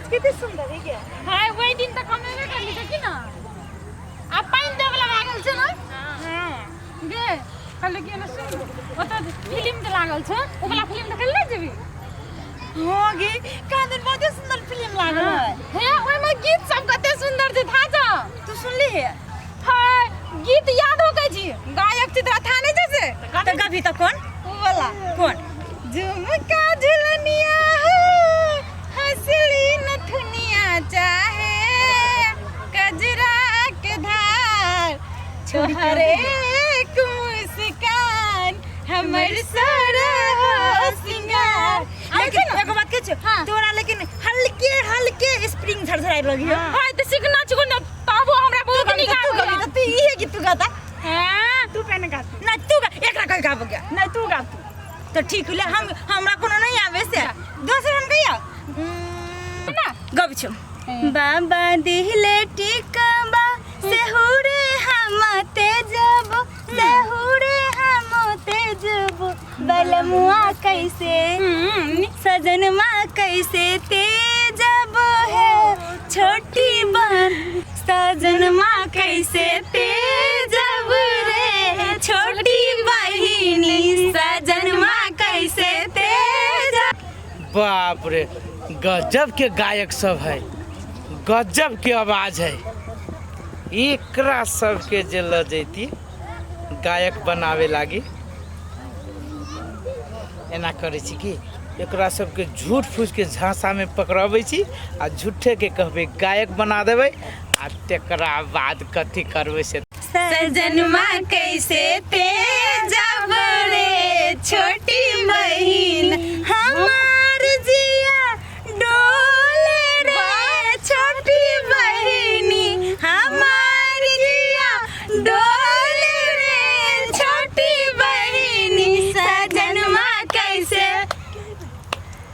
गाछ कते सुंदर है गे। हाय, ओहि दिन तऽ कमेबे करली, देखी ना। आ पानि देबऽ वाला भए गेल छै ने। हां। गे, कहलियै कि एना सुन, ओतऽ फिल्म जे लागल छै, ओ वाला फिल्म देखै लए नहि जेबही? हां गे, कहाँ दिन बहुते सुंदर फिल्म लागल है। हे, ओहिमे गीत सब कते सुंदर छै, था जा। तू सुनली है? हाय, गीत याद हो गई छी। गायक छी तोरा था नहीं जैसे? तऽ तो गभी तो कौन? वो वाला कौन? झुमका झुलनिया हो, हंसली नथुनिया चाहे कजरा के धार, तोहरे एक मुस्कान हमर सारा हो सिंगार। लेकिन एगो बात कहै छियौ तोरा, लेकिन हल्के हल्के स्प्रिंग झरझराइ लगी हो। हाय, तऽ सिखना छौ ने, तबो हमरा तू बहुत गाबी नीक तऽ तू गाबी आबैया। तऽ तू इहे गीत तू गाता। हैं? तू पहिने गा तू। ना, तू गा, एकरा कह गाबो गया। नहीं, तू गा तू। तो ठीक होले, हम हमरा कोनो नहीं आवे से दोसर हम गैया ना। गब छौ। बाबा दिहले टिकबा सेहुरे हम तेजब, सेहुरे हम तेजब, बलमुआ कैसे सजनमा कैसे तेजब है छोटी बन, सजनमा कैसे तेजब रे छोटी बहिनी, सजनमा कैसे तेजब। बाप रे, गजब के गायक सब है, गजब के आवाज है। एकरा सबके जे ल जैती गायक बनावे लागी। एना करै छी कि एकरा सबके झूठ फूस के झांसा में पकड़बै छी आ झूठे के कहबै गायक बना देबै आ तेकरा बाद कथी करबै से। सजनमा कैसे तेजब रे छोटी बहिन, हमार जिया डोले रे छोटी बहिनी, हमार जिया डोले रे छोटी बहिनी, सजनमा कैसे।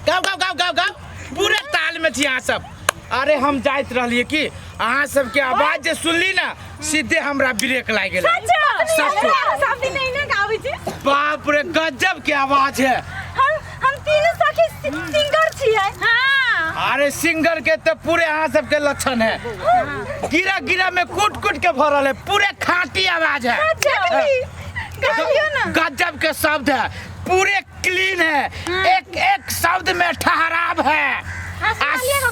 गाओ गाओ गाओ गाओ गाओ, पूरे ताल में छी अहाँ सब। अरे, हम जाइत रहलियै कि अहाँ सबके आवाज जे सुनली ना, सीधे हमरा ब्रेक लागि गेल। सच। सब दिन नहीं ना गाबै छी। बाप रे, गजब के आवाज है। हम तीनों सखी सिंगर छियै। हाँ। अरे, सिंगर के तो पूरे अहाँ सबके लक्षण है, गिरा गिरा में कूट कूट के भरल है, पूरे खांटी आवाज है। गाइयो ना। गजब के शब्द है, पूरे क्लीन है, एक एक शब्द में ठहराव है।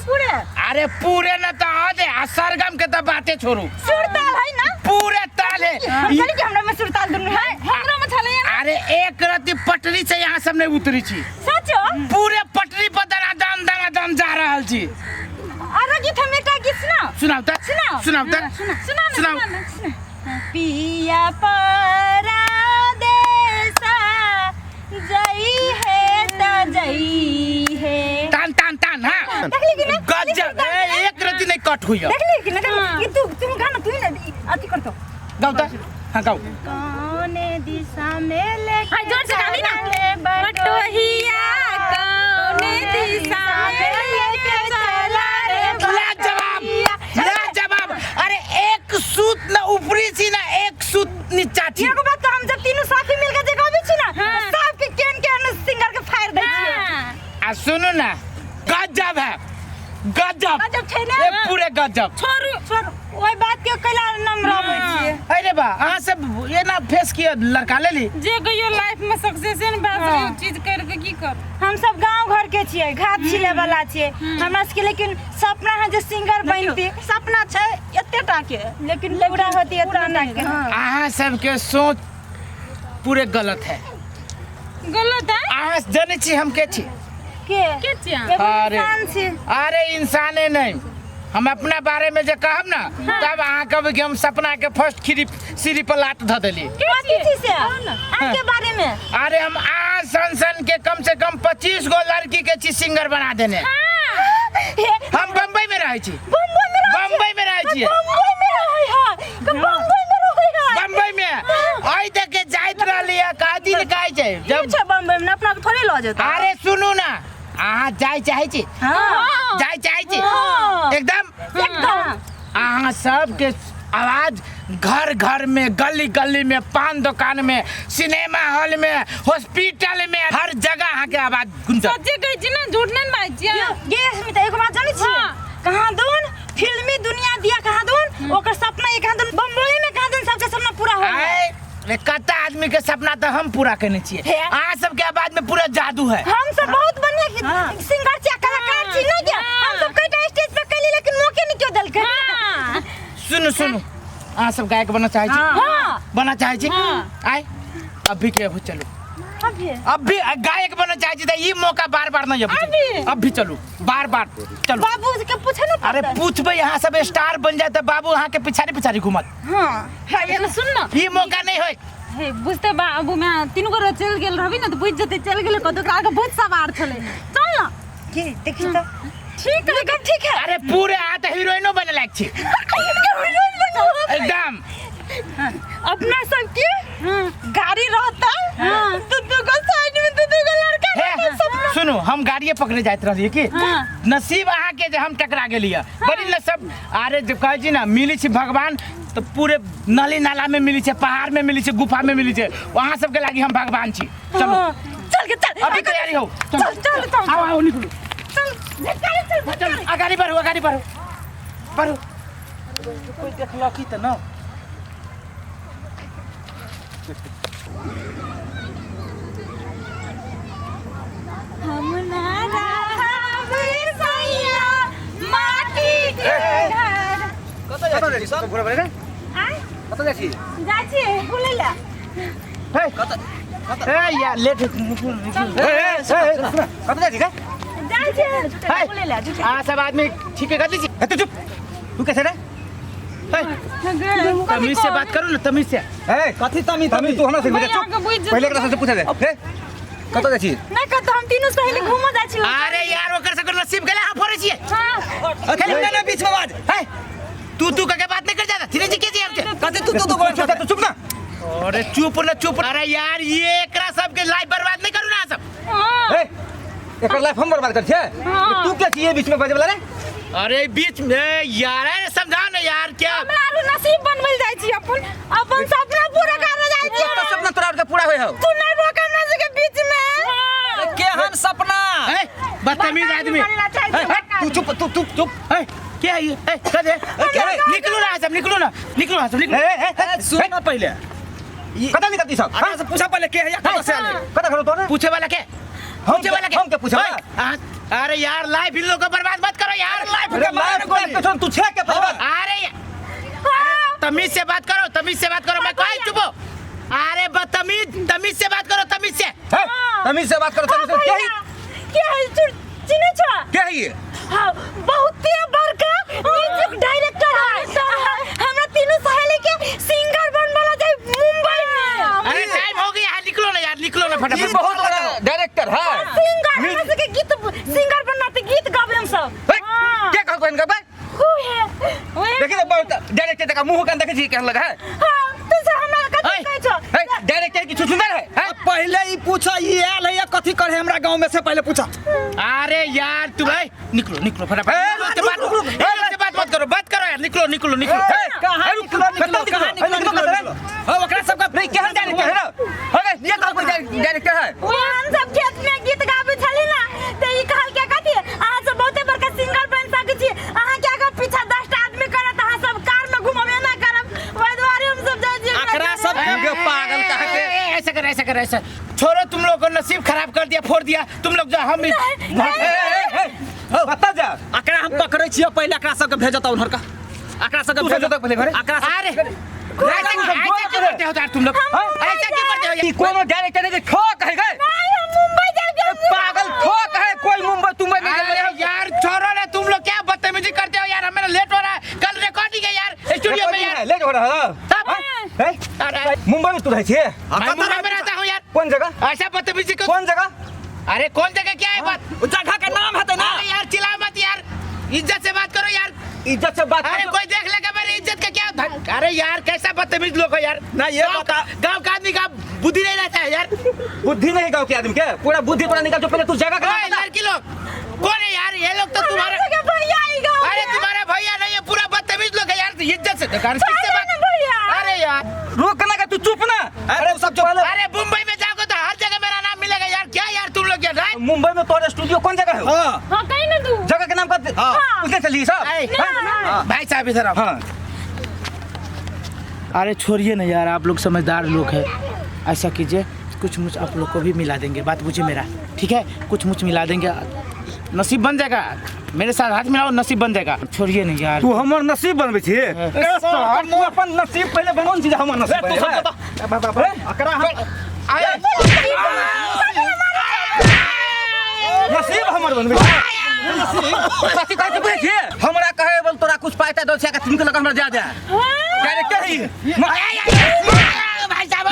पूरे। अरे, पूरे न तो आ दे, आ सरगम के तो बातें छोड़ू। सुरताल है ना? पूरे ताल है। हम कहली कि हमरा में सुरताल दुनू है। हमरो में छलैया। अरे, एक रति पटरी से यहाँ सब नहीं उतरी छी। सचो? पूरे पटरी पर दना दन दना दन जा रहल छी। आरो गीत, हम एकटा गीत सुनाउ। सुनाउ त। सुनाउ। सुनाउ त। सुना ना। सुनाउ। सुना ना। पिया परा देसा जई है त जई है। तान तान तान, हाँ। देखली कि ना? गजब, ए, एक रति नहीं कट हुई। देखली कि ना? देखली कि तू तुम गाना तू ही ना अथी कर तो। गाओ त, हाँ, गाओ। कौने दिशा में लेके हाँ, जोर से गाबी ना। चले बटोहिया कौने दिशा में लेके चला रे। लाजवाब, लाजवाब! अरे, एक सूत न ऊपरी छी ना एक सूत नीचा छी। एगो बात तो, हम जब तीनों साथी मिलके जे गाबै छी ना, हाँ। सबके केन केन सिंगर के फाड़ दै छियै। हाँ। आ सुनू ना, गजब है, गजब। गजब छै ने? ए, पूरे गजब। छोड़ू। छोड़, ओहि बात के कैला नमराबै छियै? अरे बा, अहाँ सब एना फेस किया लड़का लेली? जे कहियो लाइफ में सक्सेस ने भए सकै, ओ चीज करके की कर। हम सब गांव घर के छियै, घात छिले वाला छियै हमरा सबके, लेकिन सपना है जे सिंगर बनती। सपना छै एते टा के। लेकिन पूरा होती एतना टा के। अहाँ सबके सोच पूरे गलत है। गलत है? अहाँ जनै छी हम के छी? के? के छियै? एगो अरे। इंसान छी। अरे, इंसाने नहीं, हम अपना बारे में जे कहब ना, तब अहाँ कहबै कि हम सपना के फर्स्ट खीरी सीढ़ी पर लात धऽ देली। कथी छी से अहाँके बारे में? अरे, हम अहाँ सन सन के कम से कम 25 गो लड़की के छी सिंगर बना देने। हे। हम बम्बई में रहै छी। बम्बई में रहै? बम्बई में रहै छियै। बम्बई में रहै है? बम्बई में रहै है? बम्बई में आइ देख के जाइत रहली है, कादी ने कहै छै की जब छै बम्बई में? अपना के थोड़े लऽ जेतै। अरे, सुनू ना, अहाँ जाय चाहै छी? हाँ। जाय चाहै छी? हाँ। एकदम? एकदम। अहाँ सबके आवाज घर घर में, गली गली में, पान दुकान में, सिनेमा हॉल में, हॉस्पिटल में, हर जगह अहाँ के आवाज गुंजत। सच्चे कहै छी ना, झूठ नहि ने बाजै छियै। गे स्मिता, एगो बात जानै छियै? हाँ। ओकर सपना एक हाथ बम्बई में कहाँ दिन सबके सपना पूरा हो गया। आए, रे कत्ता आदमी के सपना तो हम पूरा करने छिए। हे। अहाँ सबके आवाज में पूरा जादू है। हम सब बहुत बढ़िया सिंगर छी, कलाकार छी नहीं क्या? हम सब कईटा स्टेज पर कैली लेकिन मौके नहीं क्यों देलकै। हाँ। सुनू सुनू, अहाँ सब गायक बनना चाहे छी? हाँ। बनना चाहे छी? हाँ। आए अभी के अभी चलू, अभी अभी गायक बनना चाहे छी त ई मौका बार बार नहीं अबै छै। अभी? अभी चलू, बार बार चलू। बाबू के पूछे ना अरे पड़तै। पूछबै, यहाँ सब स्टार बन जाए त बाबू अहाँ के पिछाड़ी पिछाड़ी घूमत। हाँ। हे, सुन ना। ई मौका नहीं होय। हे बुझते बाबू मैं तीनू गोरे चलि गेल रहबी ने तऽ बुझि जेतै चलि गेलै कतौ, ओकरा आगे भूत सवार छलै। चल ना। के देखी तो ठीक है। एकदम ठीक है। अरे पूरे आ त हीरोइनो बने लायक छी एकदम। अपना सबके गाड़ी रहता दू दू गो साइड में दू दू गो लड़का हे, रहता सपना। सुनू, हम गाड़िए पकड़े जाइत रहलियै की हाँ। नसीब अहाँ के जे हम टकरा गेलियै। बड़ी नसीब। अरे जे कहै छी ना मिली छी भगवान तो पूरे नली नाला में मिली छे, पहाड़ में मिली छे, गुफा में मिली छे, वहाँ सबके लागी हम भगवान छी। चलो। हाँ। चल के चल। अभी तैयारी हो। चल चल चल। आओ आओ निकलू। चल चल चल। चल अगाड़ी बढ़ू, अगाड़ी बढ़ू, बढ़ू। कोई देखलक ही त न। हम ना रहब सैया माटी के घर। कतऽ जाइ छी सब? घुरबै रे। आय? कतऽ जाइ छी? जाइ छी बुलै लए। हे, कतऽ कतऽ? ए यार लेट निकलू निकलू। ए, ए, ए, सुन, कतऽ जाइ छी रे? जाइ छी हे, बुलै लए झूठे। अहाँ सब आदमी ठीक है कर दी। ए, तू चुप। तू कैसे रे? तमीज से बात करू ना, तमीज से। ए, कथी तमीज? तमीज तू हमरा से भैया चुप। अहाँके बुझि जेतै। पहिले एकरा सबसे पूछे दे। ए, कतऽ जाइ छी? नहि कतऽ, हम तीनू सहेली घूमऽ जाइ छी। अरे यार ओकर सबके नसीब गेलै, अहाँ फोड़ै छियै। हाँ। खाली ना ना बीच में बाज। हे, तू तू करके बात नहीं कर जाता। धीरे जी के जी हमके। कथी तू तू तू बोल? तू चुप ना। अरे चुप ना चुप। अरे यार ये एकरा सबके लाइफ बर्बाद नहीं करू ना सब। हाँ। ए, एकर लाइफ हम बर्बाद कर छियै? हाँ। तू के छियै बीच में बाजे वाला रे? अरे बीच में यार, अरे समझाओ ना यार क्या। हमरा आरू नसीब बनबै जाइ छी, अपन अपन सपना पूरा करऽ जाइ छी। कत्ता सपना तोरा आर के पूरा होय हौ? तू नहि रोक हमरा सबके बीच में। केहन सपना? ए, बदतमीज आदमी। बनना चाहै छी, ए, बड़का तू चुप, तू चुप चुप। ए, क्या है ये? ए, कर दे। क्या है? निकलो ना सब, निकलो ना, निकलो ना सब, निकलो। ए, ए, ए, सुन ना पहिले। कतऽ निकलती सब? अकरा से पूछा पहिले के है या कतऽ से आले? कतऽ खड़ो तोरे? पूछे वाला के? हम पूछे वाला के? हम के पूछे वाला? ओए, अरे यार लाइफ इन लोगों को बर्बाद मत करो यार। लाइफ अरे के मारे लाइफ गोली। के सुन, तू छे के पहिले। अरे तमीज से बात करो, तमीज से बात करो। मैं कहीं चुप हो। अरे बदतमीज, तमीज से बात करो, तमीज से। हे, तमीज से बात करो, तमीज से। क्या है? के है? चिन्है छौ? क्या है ये? हाँ, बहुते बड़का म्यूजिक डायरेक्टर है। हमरा तीनू सहेली के सिंगर बनवाला जाय मुंबई में। अरे टाइम हो गया है, निकलो ना यार, निकलो ना ये फटाफट। बहुत बड़ा डायरेक्टर है। सिंगर हमरा सबके गीत सिंगर बनाते गीत गाबे हम सब। हे, क्या कहलको इनका बे? हु है। देखी तो बहुत डायरेक्टर का मुंह कान देखै छी केहन लगा है? हाँ, तू सब हमरा कथी ओए। कहै छौ? हे, डायरेक्टर की छुछुंदर है? हैं? पहिले ई पूछा ई आयल है या कथी करे हमरा गांव में से पहिले पूछा। अरे यार तू भाई निकलो निकलो फटाफट। ए, इन लोग से रुक, बात रुक, रुक। इन लोग से बात मत करो, बात करो यार, निकलो निकलो निकलो। हे, कहाँ रुक, निकलो, निकलो, कतऽ कहाँ निकलो? निकलो, निकलो, निकलो, निकलो। निकलो। हाँ, ओकरा सबका नहीं, केहन डायरेक्टर है ना? हो गए, ये कहलको डायरेक्टर है। ओ हम सब खेत में गीत गाबै छली ना त ई कहल के कथी अहाँ सब बहुते बड़का सिंगर बन सकै छी, अहाँ के आगा पीछा 10 टा आदमी करत, अहाँ सब कार में घुमबे ना करब, ओहि दुआरे हम सब जाइ छी। एकरा सब गे पागल कहाँ के? ए, ऐसा कर ऐसा कर ऐसा छोड़ो, तुम लोग को नसीब खराब कर दिया, फोड़ दिया तुम लोग जो हम ए, ए, ए, कतऽ जा? एकरा हम पकड़ै छियै पहिले, एकरा सबके भेजता उन्हर का। एकरा सबके तू भेजता पहिले घरे? एकरा सब अरे ऐसा ऐसा क्यों करते हो यार तुम लोग? ऐसा क्यों करते हो यार? ई कोनो डायरेक्टर है जे खो कहे गए? नहीं, हम मुंबई जाएंगे। पागल खो कहे, कोई मुंबई तुंबई नहीं अरे जाए। यार छोड़ो ना, तुम लोग क्या बदतमीजी करते हो यार, हमें लेट हो रहा है, कल रिकॉर्डिंग है यार स्टूडियो में यार। लेट हो रहा है। तब हे, अरे मुंबई में तू रहै छियै? मैं मुंबई में रहता हूँ यार। कोन जगह? ऐसा बदतमीजी को कोन जगह? अरे कौन जगह क्या है बात? ओ जगह के नाम हेतै ना। अरे यार चिल्ला मत यार, इज्जत से बात करो यार। इज्जत से बात अरे करो। कोई देख लेगा मेरी इज्जत का क्या। अरे यार कैसा बदतमीज लोग हो यार। ना ये गाँव बता। गाँव का आदमी का बुद्धि नहीं रहता है यार। बुद्धि नहीं गाँव के आदमी के, पूरा बुद्धि तोरा निकाल जो पहले तू जगह का नाम ओए, बता। लड़की लोग कौन है यार ये लोग? तो तुम्हारा सबके भैया ई गाँव अरे में। तुम्हारा भैया नहीं है, पूरा बदतमीज लोग है यार। इज्जत से किससे बात? ना भैया। अरे यार रुक ना के तू चुप ना। अरे सब चुप। अरे मुंबई में जाओगे तो हर जगह मेरा नाम मिलेगा यार। क्या यार तुम लोग यार? मुंबई में तोरा स्टूडियो कौन जगह है? हाँ। हाँ कहीं ना तू जगह के नाम का हाँ। उसने चली सब। भाई साहब इधर आओ। हाँ। अरे छोड़िए ना यार, आप लोग समझदार लोग हैं। ऐसा कीजिए, कुछ मुझ आप लोग को भी मिला देंगे, बात बुझिए मेरा, ठीक है? कुछ मुझ मिला देंगे, नसीब बन जाएगा। मेरे साथ हाथ मिलाओ, नसीब बन जाएगा। छोड़िए नहीं यार। तू हमर नसीब बनबै छी? ए सार, तू अपन नसीब पहिले बनौन छी जे हमर नसीब तू सब बनेबै। बता एकरा हम नसीब हमर बनबै छी। नसीब कथी कहै छी बुझै छी? हमरा कहे बोल तोरा कुछ पाइ ताइ दऽ छै, तिनके लग हमरा जा जा डायरेक्टर ही। भाई साहब,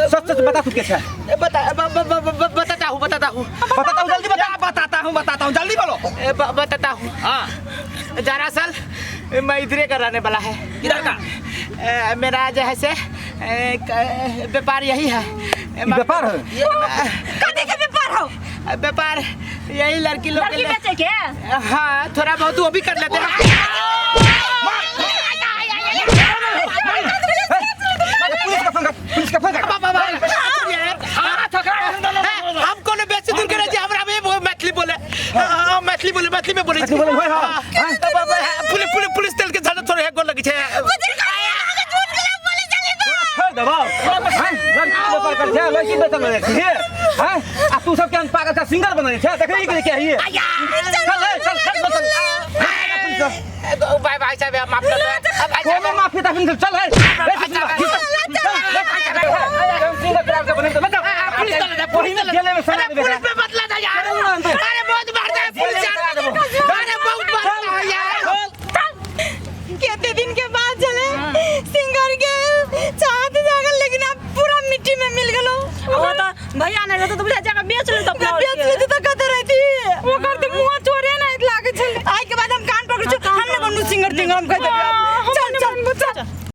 सच सच बता, तू के छै? बता, बताता हूँ, बताता हूँ। बताता हूँ, जल्दी बता। बताता हूँ, बताता हूँ, जल्दी बोलो। ए, बताता हूँ। हाँ। दरअसल मैं इधरे का रहने वाला है। किधर का? ए, मेरा जो है से ए, व्यापार यही है। ई व्यापार है? कथी के व्यापार हो? व्यापार यही लड़की लोग के लड़की बेचे के? हाँ, थोड़ा बहुत वो भी कर लेते हैं। पुलिस का फोन कर, पुलिस का फोन कर। बाबा, बाबा, हम कोनो बेसी दूर करे छी, हमरा में वो मैथिली बोले। हाँ, मैथिली बोले, मैथिली में बोले। मैथिली बोले, होय, हाँ। हाँ, बाबा, पुलिस, पुलिस, पुलिस तेल के झाड़ थोड़े है, गोल लगी छे। छोड़ देबौ हैं? लड़की व्यापार कर छै, लड़की बेचल रहै छै हैं, आ तू सब के पागल का सिंगर बनल छै। देखै के के हिए। चल हे, चल चल चल। भाई, भाई साहब, माफ कर दो। भाई साहब, कोनो माफी ताफी नहीं। चल हे, सिंगर क्राफ्ट के बने तो पुलिस चला जा, पुलिस चला जा। जेले में सजा देबे। पुलिस पे बदला जा यार। अरे बहुत मारता है पुलिस यार, अरे बहुत मारता है यार। कितने दिन के बाद चले सिंगर के चाहत जागल, लेकिन अब पूरा मिट्टी में मिल गेलो। वो तो भैया नहीं रहता तो बुझा जाकर बेच लेता अपना। बेच लेते तो कत रहती। ओकर तो मुंह चोरे नहीं लागे छले। आइ के बाद हम कान पकड़ छु, हम ने बनू सिंगर तिंगर, हम कह देबे।